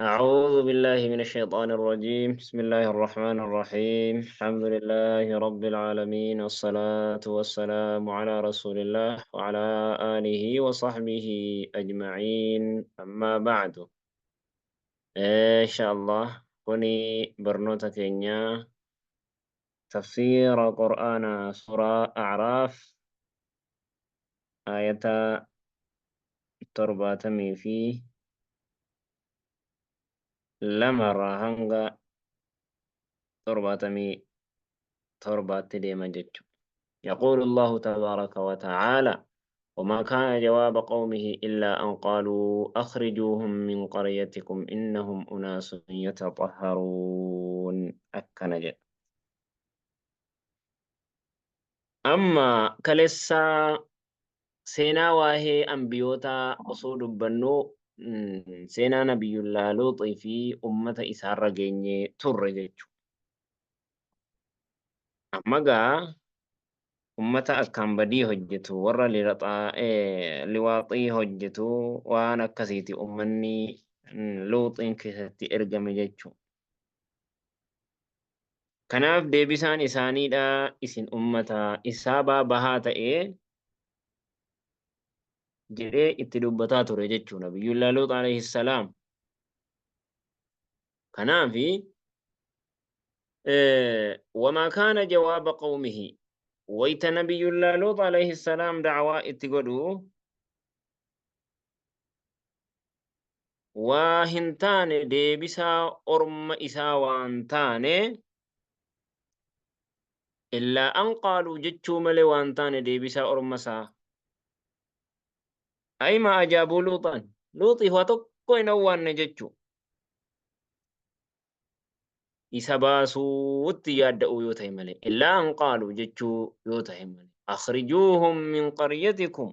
أعوذ بالله من الشيطان الرجيم. بسم الله الرحمن الرحيم. الحمد لله رب العالمين، والصلاة والسلام على رسول الله وعلى آله وصحبه أجمعين. أما بعد، إن شاء الله كوني برنوتا كينيا تفسير قرآن سورة أعراف آية 72 في 2 hanga 77tti deema jechuudha. يقول الله تبارك وتعالى: وما كان جواب قومه إلا أن قالوا أخرجوهم من قريتكم إنهم أناس يتطهرون. أكن جد. أما كلسا سينا واهي أنبيوتا أصول بنو seenaa Nabiyyullaa Luuxii fi ummata isaarra geenyee turre jechuudha. Amma gaa ummata akkaan badii hojjetu, warra liwaaxii hojjetu, waan akkasiiti ummanni Luuxiin keessatti ergame jechuudha. Kanaaf deebisaan isaaniidha isin ummata isaabaa bahaa ta'ee jedhee itti dubbataa ture jechuudha Nabiyyullaa Luux alayhi salaam. Kanaafi wamaa kaana jawaaba qawmihi, wayta Nabiyyullaa Luux alayhi salaam da'awaa itti godhu waa hin taane, deebisaa orma isaa waan taane, illaa an qaaluu jechuu malee waan taane deebisaa orma isaa. Ay ma ajaabuu Luuxan, Luuxiif waa tokko hin owwaanne jechuu, isa baasuutti yaadda'uu yoo ta'e malee, illaa an qaaluu jechuu yoo ta'e malee, akhrijuuhum min qaryatikum,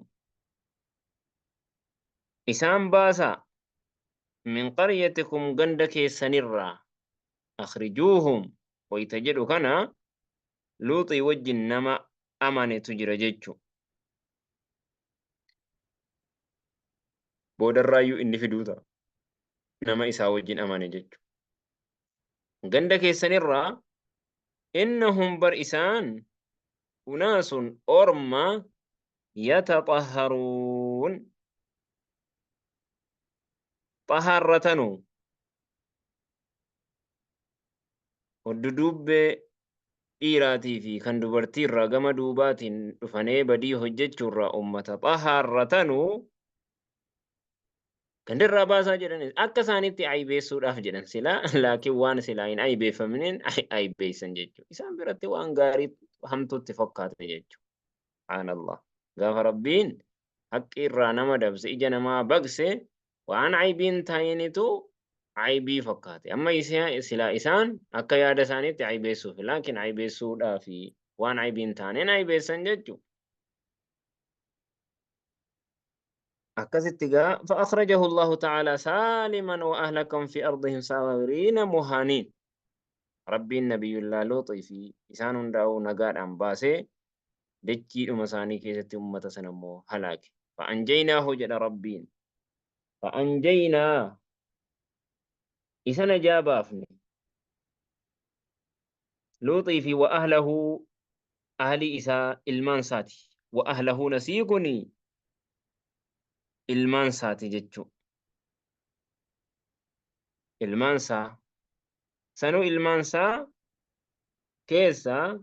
isaan baasaa, min qaryatikum, ganda keessanirraa. Akhrijuuhum wayta jedhu kana Luuxii wajjin nama amanetu jira jechuu. Boodarraayyuu inni fiduu ta'a. Nama isaa wajjin amane jechu. Ganda keessanirraa, innahum, bar isaan, unaasun, orma, yataxahharuun, xahaarratanu, hodduduubbee dhiiraatii fi kan dubartiirraa gama duubaatiin dhufanee badii hojjechuurraa ummata xahaarratanu gandarraa baasaa jedhan. Akka isaanitti aybeessuudhaaf jedhan silaa, laakiin waan silaa hin aybeeffamneen aybeessan jechuudha. Isaan biratti waan gaarii hamtuutti fakkaate jechuudha. Subhaanallah. Gaafa Rabbiin haqqi irraa nama dabse, ija namaa baqse, waan aybiin ta'initu aybii fakkaate. Amma silaa isaan akka yaada isaaniitti aybeessuuf, laakiin aybeessuudhaaf waan aybiin taaneen aybeessan jechuudha. Akkasitti gaa فأخرجه الله تعالى سالما وأهلكهم في أرضهم صاغرين مهانين. Rabbiin Nabiyyullaa Luuxii fi isaan hundaa'uu nagaadhaan baasee dachiidhuma isaanii keessatti ummata sana immoo halaake. فأنجيناه jedha Rabbiin. فأنجينا, isa najaa baafne. Luuxii fi وأهله, ahlii isaa, ilmaan isaati. وأهله nasii kuni ilmaan isaati jechuu. Ilmaan isaa sanuu, ilmaan isaa keessa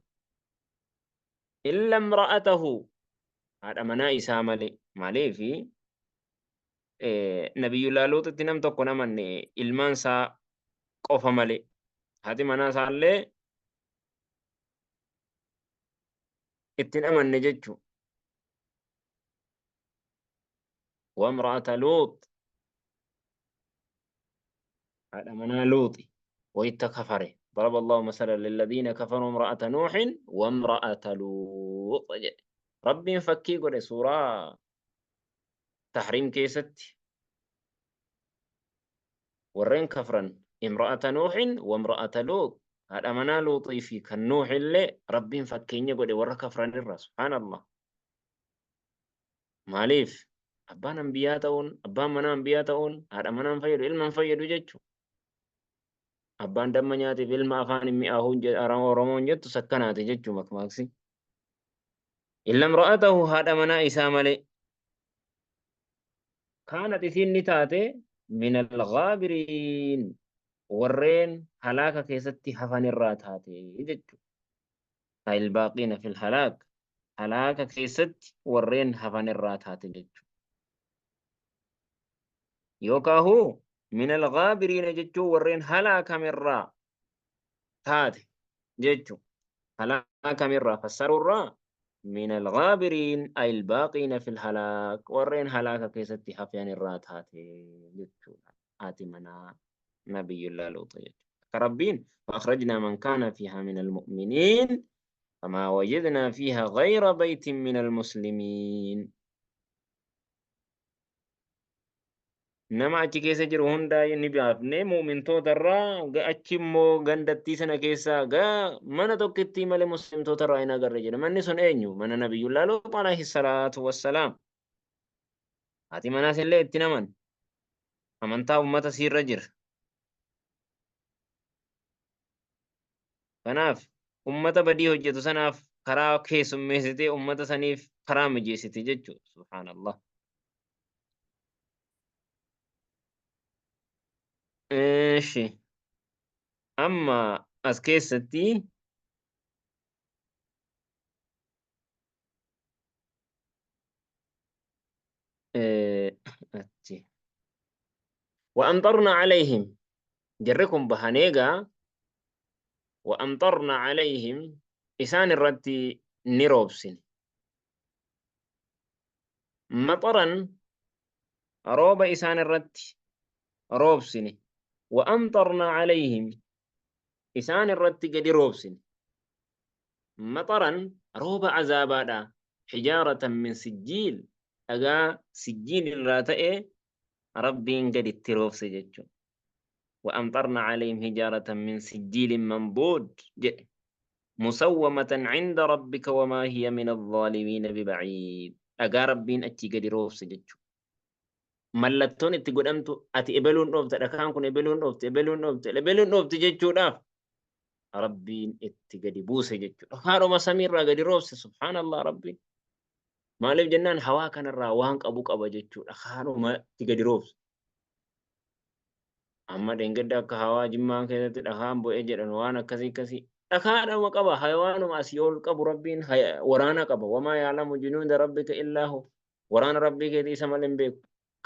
إلا امرأته, haadha manaa isaa malee. Maaliifi Nabiyyullaa Luuxitti nam tokko namanne ilmaan isaa qofa malee. Haati manaa isaallee ittiin amanne jechuu. وامرأة لوط, haadha manaa Luuxi wayta kafare. ضرب الله مثلا للذين كفروا امرأة نوح وامرأة لوط jedhe. Rabbiin fakkii godhe suuraa Tahriim keessatti warreen kafran امرأة نوح وامرأة لوط, haadha manaa Luuxii fi kan Nuux illee Rabbiin fakkeenya godhe warra kafran irra. Subhaanallah. Maaliif? Abbaan ambiyaa ta'uun, abbaan manaa ambiyaa ta'uun haadha manaan fayyadu, ilmaan fayyadu jechuudha. Abbaan damma nyaateef ilma afaan hin mi'aahu Oromoon jettu sakkanaati jechuu makmaaksi. Illa imra'atahu haadha manaa isaa malee. Kaanat isiin ni taate min al-ghaabiriin warreen halaaka keessatti hafan irraa taate jechuudha. Ayil baaqiina fil halaak halaaka keessatti warreen hafan irraa taate jechuudha. Yookaahu min al-ghaabiriina jechuun warreen halaakamerraa taate jechuudha. Halaakamerraa fassarurraa min al-ghaabiriin ayil baaqiina fil halaak warreen halaaka keessatti hafan irraa taate jechuudha. Haati manaa Nabiyyullaa Luuxa jechuudha. Akka Rabbiin فأخرجنا من كان فيها من المؤمنين فما وجدنا فيها غير بيت من المسلمين. Nama achi keessa jiru hundaa ni baafne mu'mintoota irraa achi immoo gandattii sana keessaa mana tokkittii malee muslimtoota irraa hin agarre jedha. Manni sun eenyu? Mana Nabiyyullaa Luux alayhi salaatu wassalaam. Haati manaas illee itti naman. Amantaa ummata siirra jira. Kanaaf ummata badii hojjetu sanaaf karaa keessummeessitee ummata saniif karaa mijeessite jechuudha. Subhaanallah. Eeshi. Amma as keessatti achi. Wa'amxarna alayhim jarri kun bahan eegaa wa'amxarna alayhim isaan irratti ni roobsine. Maxaran rooba isaan irratti roobsine. Wa'amxarna alayhim isaan irratti gadi roobsine. Maxaran rooba azaabaadha. Hijaaratan min sijjiil dhagaa sijjiil irraa ta'e Rabbiin gaditti roobse jechuudha. Wa'amxarna alayhim hijaaratan min sijjiilin manduud jedhe. Musawwamatan cinda rabbika wamaa hiya min alzaalimiina bibaciid. Dhagaa Rabbiin achii gadi roobse jechuudha. Mallattoon itti godhamtu ati ebeluun dhoofte dhakaan kun ebeluun dhoofte ebeluun dhoofte ebeluun dhoofte jechuudhaaf Rabbiin itti gadi buuse jechuudha. Dhakaadhuma samiirraa gadi roobse subhaanallah Rabbiin. Maaliif jennaan hawaa kanarraa waan qabu qaba jechuudha. Dhakaadhuma itti gadi roobse. Amma dheengadda akka hawaa Jimmaa keessatti dhakaan bu'ee jedhan waan akkasii akkasii. Dhakaadhuma qaba hayawaanuma asii ol qabu Rabbiin waraana qaba. Wamaa yaalamu junuuda rabbika illaa hu. Waraana Rabbii keetii isa malee hin beeku.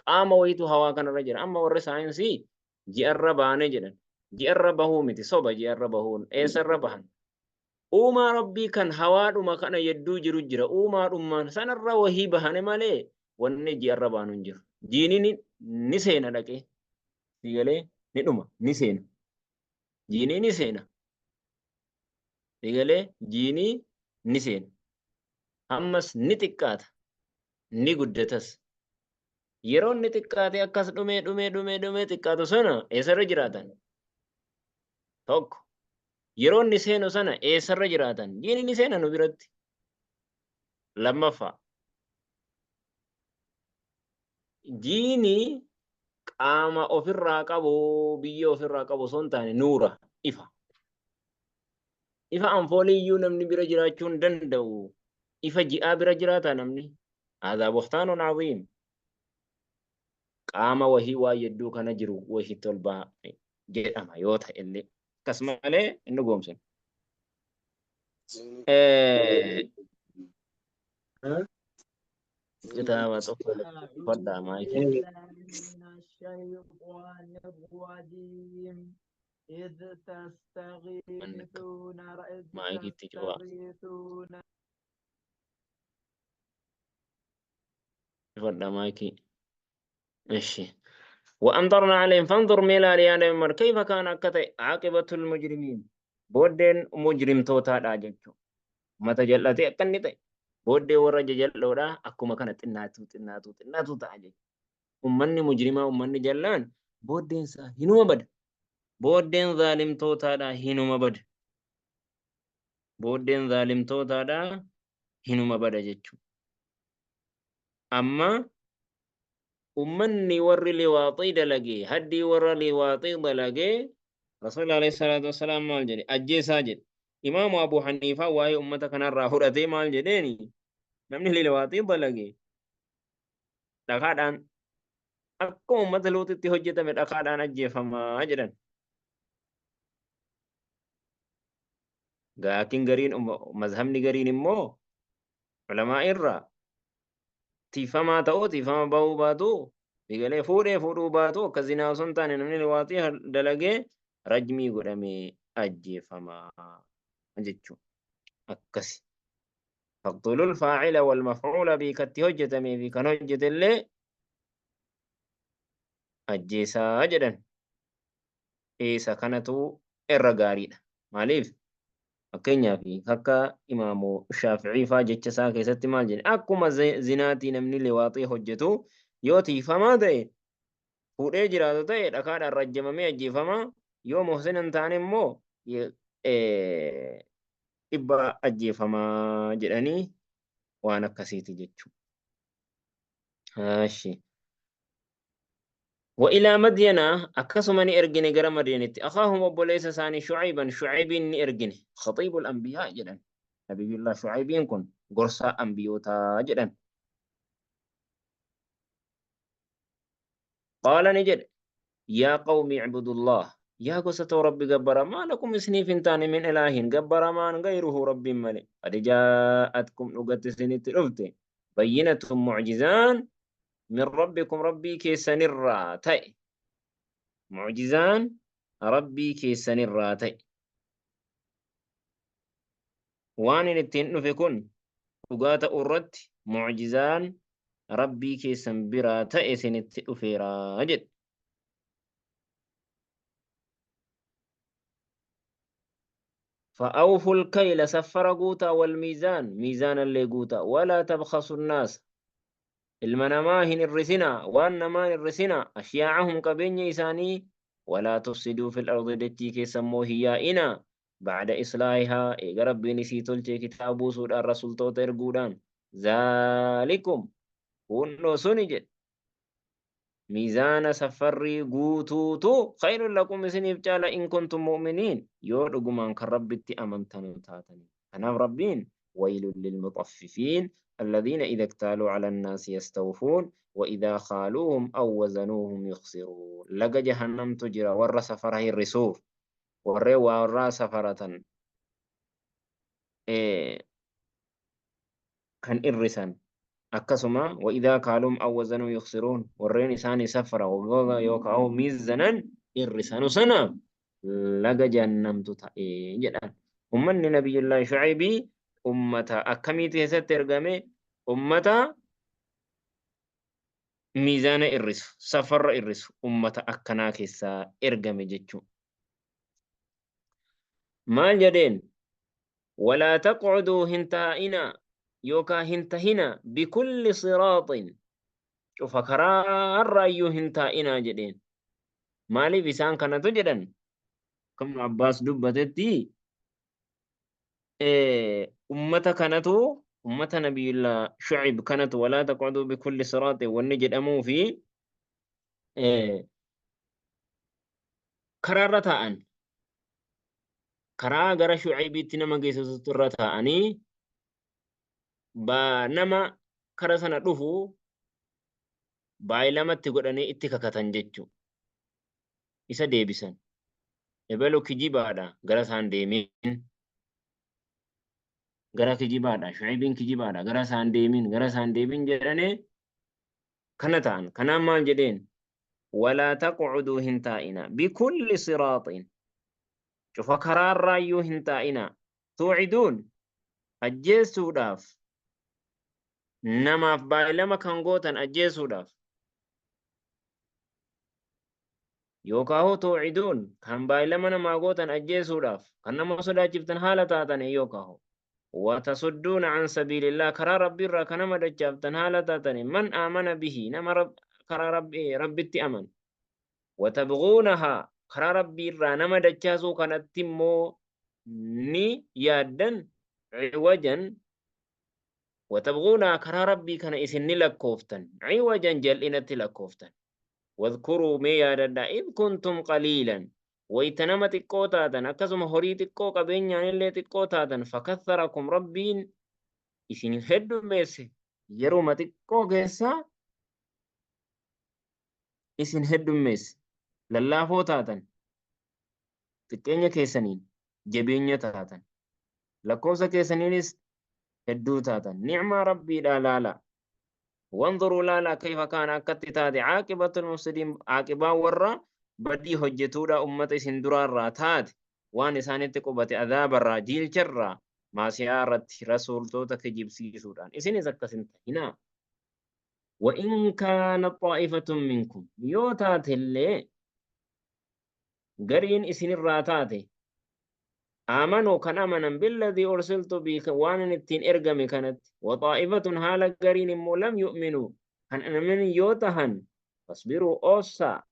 Qaama wayiitu hawaa kanarra jira. Amma warri saayinsii ji'arra baane jedhan. Ji'arra bahuu miti soba ji'arra bahuun eessarra bahan. Uumaa Rabbii kan hawaadhuma kana yedduu jiru jira. Uumaadhummaan sanarra wahii bahane malee wanni ji'arra baanu hin jiru. Jiiniin ni seena dhaqee. Sigalee ni dhuma ni seena. Jiinii ni seena. Sigalee jiinii ni seena. Ammas ni xiqqaata. Ni guddatas. Yeroo inni xiqqaate akkas dhumee dhumee dhumee dhumee xiqqaatu sana eessarra jiraatan? Tokko. Yeroo inni seenu sana eessarra jiraatan? Jiini ni seena nu biratti. Lammaffaa. Jiini qaama ofirraa qabu biyyoo ofirraa qabu osoo hin taane nuura ifa. Ifa anfoolii iyyuu namni bira jiraachuu hin danda'u. Ifa ji'aa bira jiraata namni. Haadhaa buhtaanun aziim. Qaama wahii waan yedduu kana jiru wahiitti ol ba'a jedhama yoo ta'e illee. Akkas malee hin dhugoomsinu. Kitaaba tokko fadhaa maayikii. Maayikiitti cufaa. Fadhaa maayikii. Ishi. وأمطرنا عليهم فانظر ميلا يا نبي محمد كيف كان أكتئ عاقبة المجرمين بودين مجرم توتا دا جچو mata jal'atee akka inni ta'e booddee warra jajal'oodhaa akkuma kana xinnaatu xinnaatu xinnaatu ta'a jechuudha. Ummanni mujrimaa ummanni jal'aan booddeen isaa hinuma bada. Booddeen zaalimtootaadhaa hinuma bada. Booddeen zaalimtootaadhaa hinuma bada jechuudha. Amma ummanni warri liwaaxii dalagee haddii warra liwaaxii dalagee Rasuulli alayhi salaatu wassalaam maal jedhe? Ajjeesaa jedhe. Imaamu Abu Haniifaa waa'ee ummata kanarraa fudhatee maal jedheeni? Namni liwaaxii dalage dhakaadhaan akkuma ummata Luuxitti hojjetame dhakaadhaan ajjeefamaa jedhan. Gaakiin gariin mazhabni gariin immoo ulamaa irraa tiifamaa ta'uu tiifama bahuu baatu bigalee fuudhee fuudhuu baatu akka zinaa osoo hin taane namni liwaaxii dalagee rajmii godhamee ajjeefamaa jechuudha. Akkasi. Faqtulul faa'ila wal maf'uula biikatti hojjetamee fi kan hojjetellee ajjeesaa jedhan. Isa kanatu irra gaariidha. Maaliif? Fakkeenyaaf akka Imaamu Shaafi'ii faa jecha isaa keessatti maal jedhe? Akkuma zinaatii namni liwaaxii hojjetu yoo tiifamaa ta'e fuudhee jiraatu ta'e dhakaadhaan rajjamamee ajjeefama. Yoo muhsina hin taane immoo dhibba ajjeefamaa jedhanii waan akkasiiti jechuudha. Haashi. Wa ilaa Madyana akkasuma ni ergine gara Madyanitti akhaahum obboleessa isaanii Shu'ayban Shu'aybiin ni ergine. Khaxiibul anbiyaa jedhan. Nabiyyullah Shu'aybiin kun gorsaa anbiyootaa jedhan. Qaala ni jedhe yaa qawmi i'budullah yaa gosa too Rabbi gabbara maa lakum isiniif hin taane min ilaahin gabbaramaan gayruhu Rabbiin malee qad jaa'atkum dhugatti isinitti dhufte bayyinatun mu'jizaan min rabbikum Rabbii keessanirraa ta'e mu'jizaan Rabbii keessanirraa ta'e waan inni ittiin dhufe kun dhugaa ta'uu irratti mu'jizaan Rabbii keessan biraa ta'e isinitti dhufeera jedhe. فأوفوا الكيل سفر guutaa والميزان ميزان اللي guutaa ولا تبخسوا الناس Ilma namaa hin hir'isinaa, waan namaa hin hir'isinaa, ashyaa'ahum qabeenya isaanii, walaa tufsiduu fil ardi dachii keessa immoo hin yaa'inaa, ba'da islaahihaa eega Rabbiin isii tolchee kitaaba buusuudhaan rasultoota erguudhaan, zaalikum kunnoo suni jedhe miizaana saffarrii guutuutu khayrun lakum isiniif caala in kuntum mu'miniin yoo dhugumaan kan Rabbitti amantanu taatanii. Kanaaf Rabbiin waylun lilmuxaffifiin alladhiina idha iktaaluu ala annaasi yastawfuun wa idhaa khaaluuhum aw wazanuuhum yukhsiruun. Laga jahannamtu jira warra safara hir'isuuf warreen warraa safaratan kan irrisan akkasuma wa idhaa kaaluum aw wazanuu yukhsiruun warreen isaanii safara wagooga yookaan miizanan irrisanu sanaaf laga jahannamtu ta'e jedhan. Ummanni Nabiyyullaahi Shu'aybii ummata akkamii keessatti ergame? Ummata miizaana irrisu, safarra irrisu, ummata akkanaa keessaa ergame jechuudha. Maal jedheen? Walaa taqcuduu hin taa'inaa yookaa hin tahinaa bikulli siraaxin cufa karaarraayyuu hin taa'inaa jedheen. Maaliif isaan kanatu jedhan? Akka Ibnu Abbaas dubbatetti ummata kanatu ummata Nabiyyullah Shu'ayb kanatu walaa taqcuduu bikulli siraaxin wanni jedhamuu fi karaarra taa'an karaa gara Shu'aybiitti nama geessisutti irra taa'anii nama kara sana dhufu baay'ilamatti godhanii itti kakatan jechuudha. Isa deebisan. Ebelu kijibaadha gara isaan deemin. Gara kijibaadha. Shu'aybiin kijibaadha. Gara isaan deemin. Gara isaan deemin jedhanii kana ta'an. Kanaan maal jedheen? Walaa taqcuduu hin taa'ina. Bikulli siraaxin. Cufa karaarraayyuu hin taa'ina. Tuuciduun ajjeessuudhaaf namaaf baay'ilama kan gootan ajjeesuudhaaf yookaan tuuciduun kan baay'ilama namaa gootan ajjeesuudhaaf kan nama sodaachiftan haala taatanii yookaan watasudduuna an sabiilillah karaa rabbiirraa kan nama dachaaftan haala taatanii man aamana bihi nama karaa rabbitti amane watabghuunahaa karaa rabbiirraa nama dachaasuu kanatti immoo ni yaaddan ciwajan watabghuunaa karaa rabbii kana isin ni lakkooftan ciwajan jal'inatti lakkooftan wadhkuruu mee yaadadhaa id kuntum qaliilan Wayta nama xiqqoo taatan, akkasuma horii xiqqoo qabeenyaanillee xiqqoo taatan, fakatharakum, Rabbiin isin heddummeesse. Yeruma xiqqoo keessa isin heddummeesse. Lallaafoo taatan, xiqqeenya keessaniin jabeenya taatan, lakkoofsa keessaniinis hedduu taatan. Ni'maa Rabbiidhaa laala. Wanzuruu, laalaa, kayfa kaana, akkatti taate, caaqibatul mufsidiin, caaqibaan warra badii hojjetuudha ummata isin duraarraa taate, waan isaanitti qubate adaabarraa, jiilcharraa, maasiyaa irratti rasuultoota kijibsiisuudhaan. Isinis akkas hin tahinaa. وإن كان طائفة منكم, yoo taatellee gariin isinirraa taate, آمنوا, kan amanan, بالذي أرسلت به, waan inni ittiin ergame kanatti, وطائفة, haala gariin immoo, لم يؤمنوا, kan amanin yoo tahan, فاصبروا, obsaa,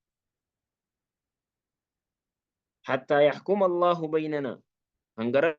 حتى يحكم الله بيننا, hanga